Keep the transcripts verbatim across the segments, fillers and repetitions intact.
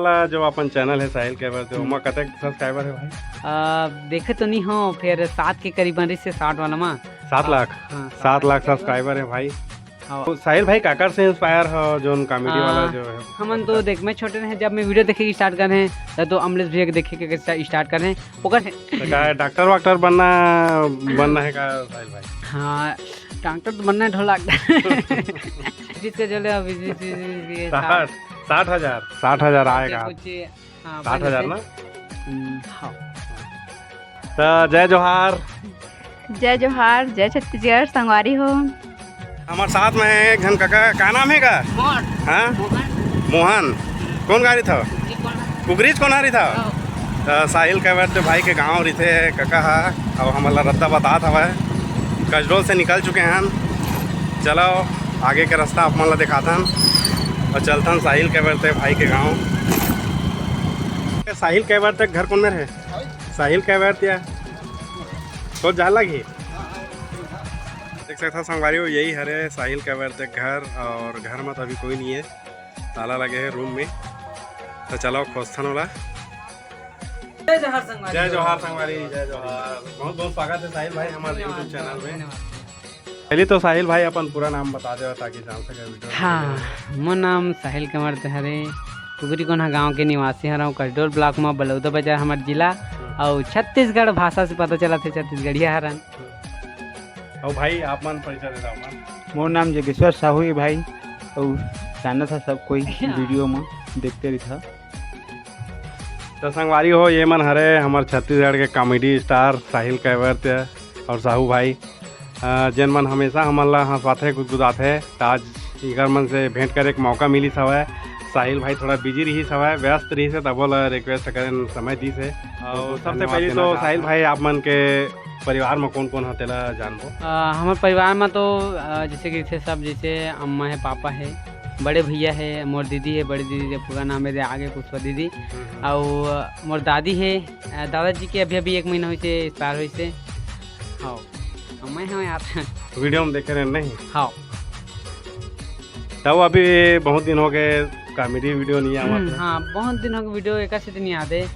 वाला जो अपन चैनल है साहिल कैबर, तो हम्म। ओमा कतेक सब्सक्राइबर है भाई? आ, देखे तो नहीं हो, फिर सात के करीबन रहिस हे, साठ वाला मा। सात लाख? हाँ, सात लाख के करीबन। सब्सक्राइबर है भाई। हाँ। तो साहिल भाई काकर से इंस्पायर हो, जोन कॉमेडी आ, वाला जो है? हमन तो देख, मैं छोटे रहे जब मैं वीडियो देखे स्टार्ट करे, तो अमलेश भैया के देखे के स्टार्ट करे, ओकर से। तो का डॉक्टर वॉक्टर बनना, बनना है का साहिल भाई? हाँ, डॉक्टर तो बनना है, ढोलक। जिसके जो ले अभी, जिस, जिस, जिस, ये साठ, साठ हजार, साठ हजार आएगा। कुछ, हाँ, साठ हजार बन ना? हम्म, हाँ। तो जय जोहार। जय जोहार, जय छत्तीसगढ़, संगवारी हो। हमारे साथ में है एक झन काका, का नाम है का? मोहन। हाँ? मोहन। मोहन। कौन गाड़ी था? कुकरी कोन? कुकरी कोन आ रही था? हाँ। तो साहिल कैबर ते भाई के गांव रहिथे काका हा, अउ हमन ला रद्दा बतात हवय। कसडोल से निकल चुके हन। चलो, आगे के रास्ता आप मन ला दिखाथन अउ चलथन साहिल कैबर ते भाई के गांव। साहिल कैबर ते घर कोन मेर हे? साहिल कैबर ते तो जा लगी। देख सकथव संगवारी हो, यही हरे साहिल कैबर ते घर, अउ घर में तो अभी कोई नहीं है, ताला लगे है रूम में। तो चलो खोजथन ओला। जय जोहार संगवारी। जय जोहार संगवारी, जय जोहार। बहुत बहुत स्वागत है साहिल भाई हमारे धन्यवाद, YouTube चैनल में। धन्यवाद। पहले तो साहिल भाई अपन पूरा नाम बता दे ताकि जान सके वीडियो। हाँ, मोर नाम साहिल कैबर ते हरे, कुकरी कोन हा गांव के निवासी हरव, कसडोल ब्लॉक में बलौदा बाजार हमर जिला, हम्म। अउ छत्तीसगढ़ भाषा से पता चलत हे छत्तीसगढ़िया हरन। अउ भाई, आप मन परिचय दे दव मन। मोर नाम जगेश्वर साहू हे भाई, अउ जानत हा सब कोई हाँ। वीडियो में देखते रहिथा। तो संगवारी हो, ये मन हरे हमर छत्तीसगढ़ के कॉमेडी स्टार साहिल कैबर ते अउ साहू भाई, अ, जेन मन हमेशा हमन ला हंसवाथे, गुदगुदाथे। त आज इकर मन से भेंट करे के मौका मिलिस हवय। साहिल भाई थोड़ा बिजी रहिस हवय, व्यस्त रहिस हे, तभो ला रिक्वेस्ट करेन समय दिस हे। अउ बहुत बहुत सबसे धन्यवाद पहले देना तो चाहत साहिल हूँ। भाई, आप मन के परिवार में कौन कौन हो तेला जानबो। अ, हमर परिवार में तो, अ, जैसे कि थे सब, जैसे अम्मा है, पापा है, बड़े भैया है, मोर दीदी है, बड़ी दीदी के पूरा नाम है, आगे पुष्पा दीदी, हम्म, हम्म। अउ, अ, मोर दादी है, अ, दादाजी के अभी अभी एक महीना होइस हे, एक्सपायर होइस हे। हाँ, अउ मैं हूँ यार। वीडियो में देखे रहे नहीं? हाँ। तब अभी बहुत दिन हो गए, कॉमेडी वीडियो नहीं आवत हम्म, है। हाँ, बहुत दिन हो गए वीडियो एक से नहीं आते।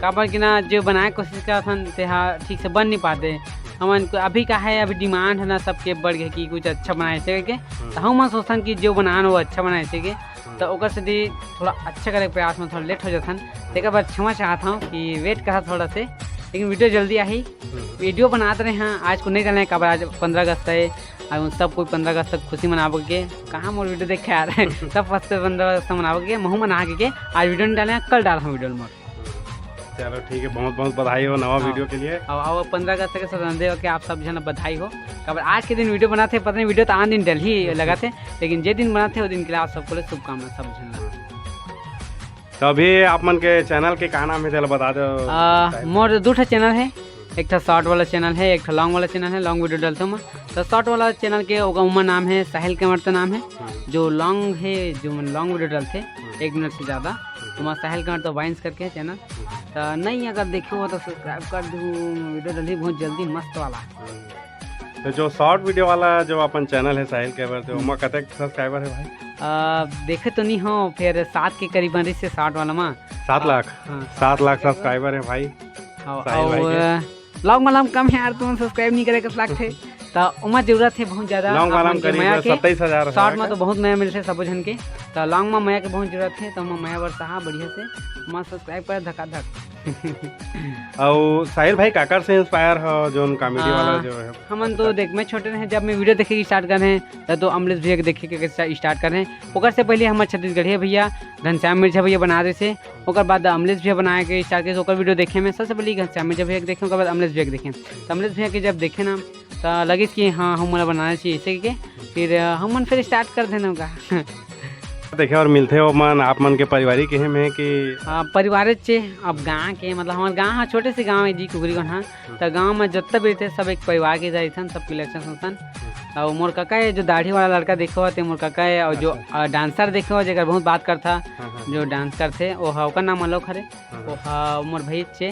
काबर कि ना, जो बनाए कोशिश करत हन, ते हा ठीक से बन नहीं पाते। हमन को अभी का है, अभी डिमांड है ना सबके बढ़ गए कि कुछ अच्छा बनाए से करके। हम्म। तो हम सोचथन कि जो बनान वो अच्छा बनाए से के। हम्म। तो ओकर सेती थोड़ा अच्छा करे के प्रयास में थोड़ा लेट हो जाथन। तेकर बर क्षमा चाहत हूँ कि वेट करा थोड़ा से, लेकिन वीडियो जल्दी आही। हम्म। वीडियो बनात रहे हैं, आज को नहीं डाले, काबर आज पंद्रह अगस्त है, अउ सब कोई पंद्रह अगस्त तक खुशी मनाबो के। कहाँ मोर वीडियो देखे यार? सब फर्स्ट पंद्रह अगस्त मनाबो के, महू मना के, आज वीडियो नहीं डाले, कल डाल हम वीडियो मोर। चलो ठीक है, बहुत बहुत बधाई हो नवा हाँ। वीडियो के लिए। अब, अब पंद्रह अगस्त के स्वतंत्रता दिवस के आप सब झन बधाई हो। काबर आज के दिन वीडियो बनाते, पता नहीं वीडियो तो आन दिन डलही लगाते, लेकिन जे दिन बनाते, वो दिन के लिए आप सबको लिए शुभकामना सब झन ला। तो अभी आप मन के चैनल के का नाम है, तेला बता दो। आ, मोर दू ठो चैनल है, एक ठो शॉर्ट वाला चैनल है, एक ठो लॉन्ग वाला चैनल है, लॉन्ग वीडियो डालते हूँ मैं। तो शॉर्ट वाला चैनल के ओकर उमा नाम है साहिल कैबर ते नाम है, हम्म। जो लॉन्ग है, जो मन लॉन्ग वीडियो डालते, हम्म। एक मिनट से ज़्यादा, हम्म। तो मैं साहिल कैबर ते वाइन्स करके है चैनल। हम्म। तो नहीं, अगर देखे हो तो सब्सक्राइब कर दू, वीडियो डाली बहुत जल्दी मस्त वाला। हम्म। तो जो शॉर्ट वीडियो वाला जो अपन चैनल है साहिल कैबर ते, हम्म। ओमा कतेक सब्सक्राइबर है भाई? आ, देखे तो नहीं हो, फिर सात के करीबन रहिस हे शॉर्ट वाला मा। सात लाख? हाँ, सात लाख सब्सक्राइबर है भाई। हाँ, साहिल भाई के। अउ लॉन्ग वाला में कम है यार, तुमन सब्सक्राइब नहीं करे कस लागथे। त ओमा जरूरत है बहुत ज्यादा लॉन्ग वाला आप मन के करीब मया के। सत्ताईस हजार है शॉर्ट में का? तो बहुत मया मिलथे सबो झन के। त लॉन्ग में मया के बहुत जरूरत है, त ओमा मया बरसाहा बढ़िया से, ओमा सब्सक्राइब कर धकाधक। अउ साहिल भाई काकर से इंस्पायर हो, जोन कॉमेडी आ, वाला जो है? हमन तो देख, मैं छोटे रहे जब मैं वीडियो देखे स्टार्ट करे, त तो अमलेश भैया के देखे के स्टार्ट करे। ओकर से पहले हमर छत्तीसगढ़िया भैया घनश्याम मिर्झा भैया बना देथे, ओकर बाद अमलेश भैया बनाए के स्टार्ट करे, ओकर वीडियो देखे मैं सबसे पहले घनश्याम मिर्झा भैया के देखे, ओकर बाद अमलेश भैया के देखे। त अमलेश भैया के जब देखे ना, त लगिस कि हाँ, हम मोला बनाना चाहिए ऐसे के। फिर, अ, हमन फिर स्टार्ट कर देना होगा। देखे और मिलथे ओ मन, आप मन के पारिवारिक एहम है कि? हाँ, पारिवारिक चे, अब गाँव के, मतलब, हमर गाँव ह, छोटे से गाँव है जी, कुकरी कोन ह। त गाँव में जत्ता भी रहिथे, सब एक परिवार के रहिथन, सब के लक्षण सुनथन। अउ मोर कका है, जो दाढ़ी वाला लड़का देखे हो, ते मोर कका है, अउ जो, अच्छा। अ, डांसर देखे हो, जेकर बहुत बात करथा, हाँ, हाँ। जो डांस करथे, ओ ह, ओकर नाम आलोक हरे, हाँ, ओ ह, मोर भाई चे।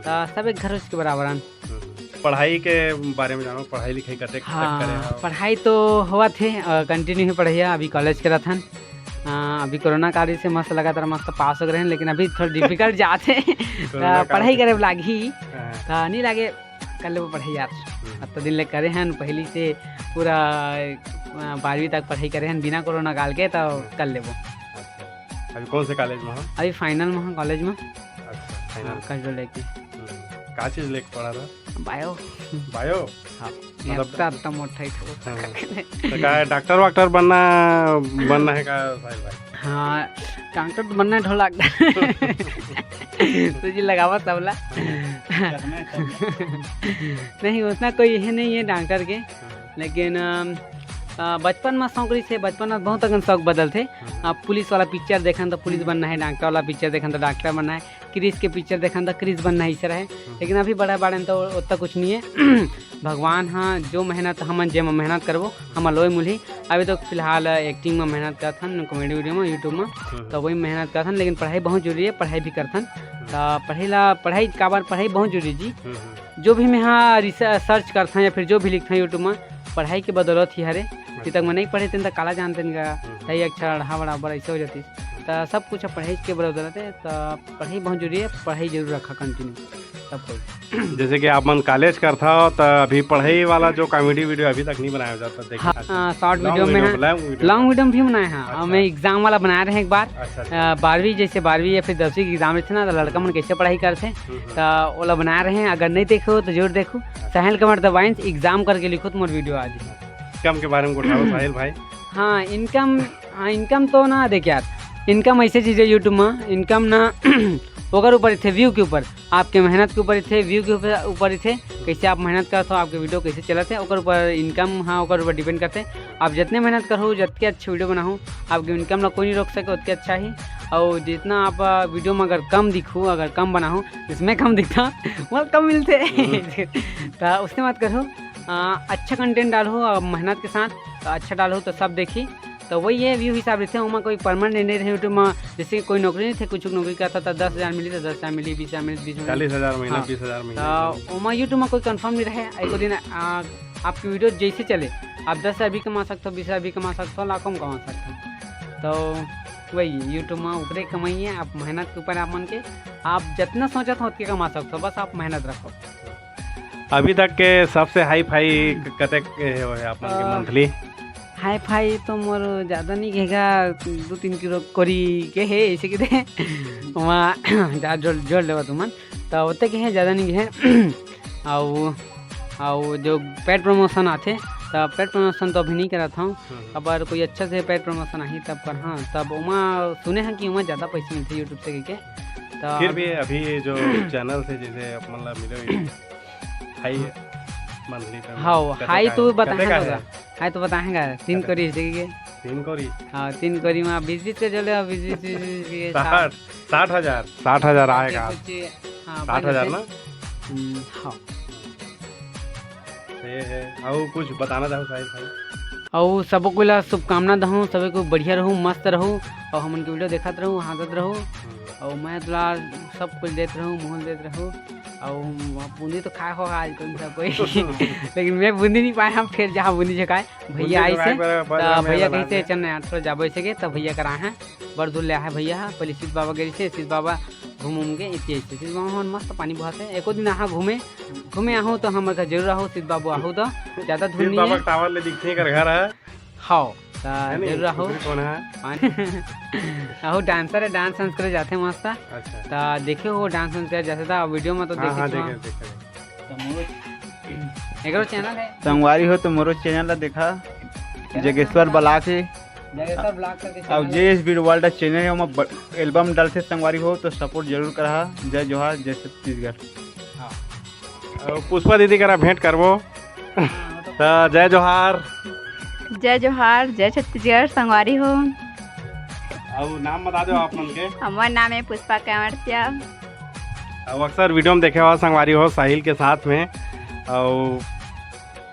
त सब एक घर उसके बराबर हन। हम्म। पढ़ाई के बारे में जानो, पढ़ाई लिखाई कतेक तक हाँ, करे हो? पढ़ाई तो होवत हे, अ, कंटिन्यू ही पढ़ाई है, अभी कॉलेज करत हन। अ, अभी कोरोना काल से मस्त लगातार मस्त पास हो गए हैं, लेकिन अभी थोड़ा डिफिकल्ट जाते हैं। कोरोना काल पढ़ाई से। करे लागही। हाँ। त नहीं लागे, कर लेबो पढ़ाई यार। हम्म। अतना दिन ले करे हन, पहली से पूरा, अ, बारहवीं तक पढ़ाई करे हन बिना कोरोना काल के, त हम्म। कर लेबो। अच्छा। अभी कौन से कॉलेज में हो? अभी फाइनल में हूँ कॉलेज में। अच्छा, फाइनल। हाँ, कस्टोल लेके। हम्म। का चीज लेके पढ़ा था? बायो। बायो? हाँ। मतलब अतना, अतना मोटा ही था। हाँ। तो का डॉक्टर वाक्टर बनना, बनना है का साहिल भाई? हाँ, डॉक्टर तो बनना है ढोलक। तो जी लगावा तबला। नहीं, उतना कोई ये नहीं है डॉक्टर के, लेकिन, अम, अ, बचपन में शौक रहिस हे, बचपन में बहुत अकन शौक बदलथे। अब पुलिस वाला पिक्चर देखन तो पुलिस बनना है, डॉक्टर वाला पिक्चर देखन तो डॉक्टर बनना है, क्रिस के पिक्चर देखन तो क्रिस बनना है, इसे रहे। लेकिन अभी बड़ा बाड़न तो ओतना कुछ नहीं है। भगवान ह जो मेहनत हमन जेमा मेहनत करबो, हमन लोए मिलही। अभी तो फिलहाल एक्टिंग में मेहनत करथन, कॉमेडी वीडियो में, YouTube में, हम्म। तो वही मेहनत करथन, लेकिन पढ़ाई बहुत जरूरी है, पढ़ाई भी करथन। तो पढ़ाई ला, पढ़ाई काबर, पढ़ाई बहुत जरूरी जी। हम्म, हम्म। जो भी मैं हाँ रिसर्च, सर्च करथन या फिर जो भी लिखथन YouTube में, पढ़ाई के बदौलत ही हरे। जितक मैं नहीं पढ़े तेन तक काला जानते न गा, हम्म। तई अक्षर अढ़ा बड़ा बड़ा ऐसे हो जाती। तो सब कुछ पढ़ाई के बदौलत है, तो पढ़ाई बहुत जरूरी है, पढ़ाई जरूर रखा कंटिन्यू सब कोई। जैसे कि आप मन कॉलेज करथा, तो अभी पढ़ाई वाला जो कॉमेडी वीडियो अभी तक नहीं बनाया जाता, देखे हाँ, खातिर। हाँ, शॉर्ट लॉन्ग वीडियो में वीडियो, हाँ, लॉन्ग वीडियो। लॉन्ग वीडियो में भी बनाए हैं। अच्छा। और मैं एग्जाम वाला बनाए रहे एक बार। अच्छा, अच्छा। अ, बारहवीं, जैसे बारहवीं या फिर दसवीं के एग्जाम रहते ना, तो लड़का मन कैसे पढ़ाई करते, हम्म, हम्म। तो ओला बनाए रहे हैं। अगर नहीं देखे हो तो जरूर देखो। अच्छा। साहिल कमर द वाइन्स एग्जाम करके लिखो, तुम्हार वीडियो आ जाए। इनकम के बारे में उठाओ साहिल भाई। हाँ, इनकम, हाँ, इनकम तो ना देख यार, इनकम ऐसे चीज है YouTube में, इनकम ना ओकर ऊपर थे, व्यू के ऊपर, आपके मेहनत के ऊपर थे, व्यू के ऊपर, ऊपर थे, कैसे आप मेहनत करत हो, आपके वीडियो कैसे चलत है, ओकर ऊपर इनकम, हाँ, ओकर ऊपर डिपेंड करते। आप जितने मेहनत करो, जितने अच्छे वीडियो बनाओ, आपके इनकम ला कोई नहीं रोक सके, उतके अच्छा ही। और जितना आप, आ, वीडियो में अगर कम दिखो, अगर कम बनाओ, इसमें कम दिखता, वो कम मिलते। हम्म। तो उसने मत करो, आ, अच्छा कंटेंट डालो, आ, मेहनत के साथ, तो अच्छा डालो तो सब देखी। तो वही है, व्यू हिसाब रहते हैं, ओमा कोई परमानेंट नहीं रहे YouTube में। जैसे कोई नौकरी नहीं थे, कुछ नौकरी करता था, दस हजार मिली तो दस हजार मिली, बीस हजार मिली, बीस हजार मिली। चालीस हजार महीना, हाँ। बीस हजार महीना। तो ओमा YouTube में कोई कंफर्म नहीं रहे। एको दिन, आ, आपकी वीडियो जैसे चले, आप दस हजार भी कमा सकते हो, बीस हजार भी कमा सकते हो, लाखों में कमा सकते हो। तो वही YouTube में ऊपरे कमाई है, आप मेहनत के ऊपर आप मन के, आप जितना सोचत हो उतके कमा सकते हो, बस आप मेहनत रखो। अभी तक के सबसे हाई फाई कतेक के हे होहे आप मन के आ, मंथली? हाई फाई तो मोर ज्यादा नहीं कहेगा, दो तीन किलो कोरी के हे, ऐसे के दे। वहाँ जा जोड़, जोड़ लेवा तुमन, तो ओते के हे, ज्यादा नहीं के हे। अउ, अउ जो पेड प्रमोशन आथे, तो पेड प्रमोशन तो अभी नहीं करत हूँ। हम्म। अगर कोई अच्छा से पेड प्रमोशन आही तब कर, हाँ, तब ओमा सुने हैं कि ओमा ज्यादा पैसे मिलते YouTube से के। तो फिर अब भी अभी जो चैनल से जैसे अपन ला मिले हुए हाई मंथली पे हाँ, कते हाई का तो है? बताएंगे कते का होगा। है? हाई तो बताएंगा, तीन कते? कोरी जैसे के। तीन कोरी? हाँ, तीन कोरी में बीस बीस के जोड़े, बीस बीस, बीस बीस के साठ, साठ। साठ हजार, साठ हजार आएगा। कुछ, हाँ, साठ हजार बजट ना? है। हम्म, हाँ। ये है। और कुछ बताना चाहो साहिल भाई? अउ सबो कोई ला शुभकामना दहूँ, सबे कोई बढ़िया रहू, मस्त रहू, अउ हमन के वीडियो देखत रहू, हंसत रहू, हम्म। अउ मैं दुलार सब कुछ देत रहू, मोहन देत रहू, अउ बूंदी तो खाए हो आज कोई सब कोई, लेकिन मैं बूंदी नहीं पाए, हम फिर जहाँ बूंदी झकाए, भैया बूंदी आई से, झकाए बर, बर, तो बर, भैया बर, कहीं से बर। चलना यार, थोड़ा जाबो ऐसे के, तो भैया करा है, बड़ दूर ले आए भैया, पहले सिद्ध बाबा गए से, सिद्ध बाबा घूम घूम के इतने ऐसे, सिद्ध बाबा हमन मस्त पानी बहाते, एको दिन आहा घूमे, घूमे आहू तो हमर घर जरूर आहू, सिद्ध बाबू आहू तो ज्यादा दूर सिद्ध नहीं बाबा है। के टावर ले दिखथे कर घर है। हाँ, त है नहीं? जरूर आहू। उधर कौन है? पानी। आहू डांसर है, डांस वांस करे जाथे मस्त। अच्छा। त देखे हो डांस वांस करे जाथे त वीडियो में तो हाँ, देखे हाँ, छुआ। देखे, देखे। त मोरो एकरो चैनल है। संगवारी हो तो मोरो चैनल ला देखा, चैनल जगेश्वर नाम का? ब्लॉग है। जगेश्वर ब्लॉग करके अब चैनल जे है। एस बी वर्ल्ड चैनल है, ओमा ब-, एल्बम डालथे संगवारी हो तो सपोर्ट जरूर करहा। जय जोहार, जय छत्तीसगढ़। हाँ। अब पुष्पा दीदी करा भेंट करबो। हाँ, तो त जय जोहार। जय जोहार, जय छत्तीसगढ़, संगवारी हो। अउ नाम बता दो आप मन के। हमर नाम है पुष्पा कांवड़सिया। अउ अक्सर वीडियो में देखे हो संगवारी हो साहिल के साथ में, अउ,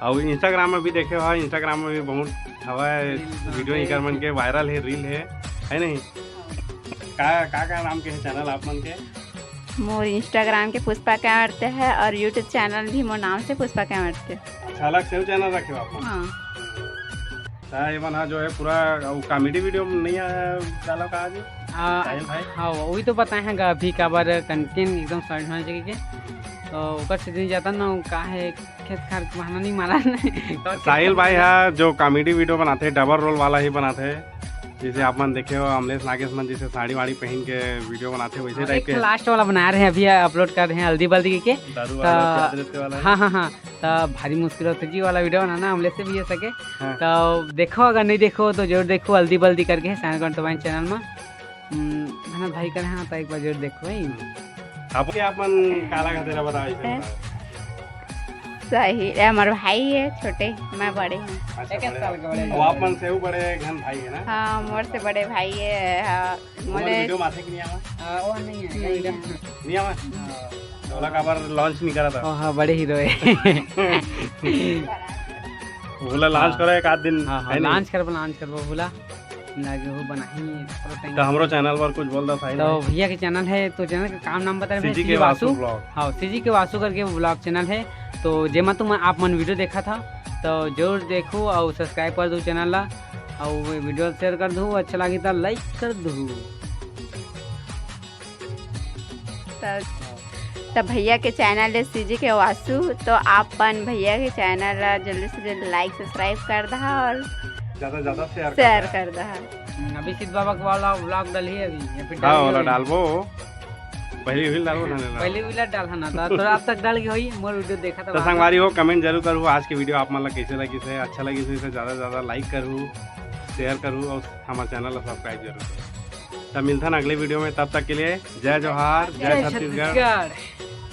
अउ Instagram में भी देखे हो, Instagram में भी बहुत हवा है, रील वीडियो बनाते इकर मन हैं। के वायरल है, रील है, है नहीं? का, का, का नाम के है चैनल आप मन के? मोर Instagram के पुष्पा कांवड़सिया है और YouTube चैनल भी मोर नाम से पुष्पा कांवड़सिया। अच्छा, अलग से चैनल रखे हो आप मन? हाँ। हाँ, ये मन हा जो है पूरा वो कॉमेडी वीडियो में नहीं आया, डाला का आज? आ, साहिल भाई? हाँ, वही तो बताए हैं गा अभी काबर कंटेंट एकदम सॉलिड होना चाहिए के। तो ओकर से दिन जाता ना, वो का है, खेत खार के बहाना नहीं मारा नहीं। साहिल भाई हा जो कॉमेडी वीडियो बनाते, डबल रोल वाला ही बनाते। जैसे आप मन देखे हो, अमलेश नागेश मन जैसे साड़ी वाड़ी पहन के वीडियो बनाते, वैसे हाँ, टाइप एक के। लास्ट वाला बना रहे हैं, अभी अपलोड कर रहे हैं, हल्दी बल्दी के। दारू तो वाला, प्याज रत्ते वाला है। हाँ, हाँ, हाँ। तो भारी मुश्किल होता जी वाला वीडियो बनाना, अमलेश से भी हो सके। हाँ। तो देखो, अगर नहीं देखो तो जरूर देखो, हल्दी बल्दी करके है साइंस गण तुम्हारे चैनल में। हम्म, है ना भाई, करे हाँ, तो एक बार जरूर देखो भाई। आप क्या, अपन काला का तेरा बताओ, इसे हैं? बताओ। सही, ये हमारे भाई है छोटे, मैं बड़े हूँ। अच्छा, एक बड़े साल हो। के बड़े। वो आप मन से वो बड़े घन भाई है ना? हाँ, मोर से बड़े भाई है, हाँ, तुम्हारे मोले वीडियो में आथे कि नहीं आवा? हाँ, वो नहीं है, नहीं वीडियो है। में। नहीं आवा? हाँ। तो ओला काबर लॉन्च नहीं करा था? ओ हाँ, बड़े हीरो है। ओला लॉन्च हाँ। करो एक आध दिन, हाँ, हाँ, है नहीं? लॉन्च करबो, लॉन्च करबो, बोला। लागे हो बनाही, थोड़ा टाइम। तो हमरो चैनल पर कुछ बोल दो, साहिल तो भाई। भैया के चैनल है, तो चैनल का काम नाम बता रहे हैं, सीजी सीजी के वासु वासु। ब्लॉग। हाँ, सीजी के वासु करके ब्लॉग चैनल है। तो जेमा तुम आप मन वीडियो देखा था, तो जरूर देखो और सब्सक्राइब कर दो चैनल ला, और वीडियो शेयर कर दो, अच्छा लगी तो लाइक कर दो। तो, तो भैया के चैनल है सीजी के वासु, तो आप मन भैया के चैनल ला जल्दी से जल्दी लाइक सब्सक्राइब कर दहा और ज्यादा ज्यादा शेयर शेयर कर दहा। कर दहा। हम्म, अभी सिद्ध बाबा के वाला ब्लॉग डाली है अभी, या फिर हाँ, डाली वाला होगी? डालबो। पहली भी डालबो ना, ना। पहली भी डाल है ना, तो थोड़ा अब तक डाल के होई, मोर वीडियो देखा था तो बार-बार। संगवारी हो, कमेंट जरूर करू आज के वीडियो आप मन ला कैसे लगी से, अच्छा लगी से, इसे ज्यादा से ज्यादा लाइक करू, शेयर करू और हमारे चैनल ला सब्सक्राइब जरूर करू। तब मिलता ना अगले वीडियो में, तब तक के लिए जय जोहार, जय जय छत्तीसगढ़। छत्तीसगढ़।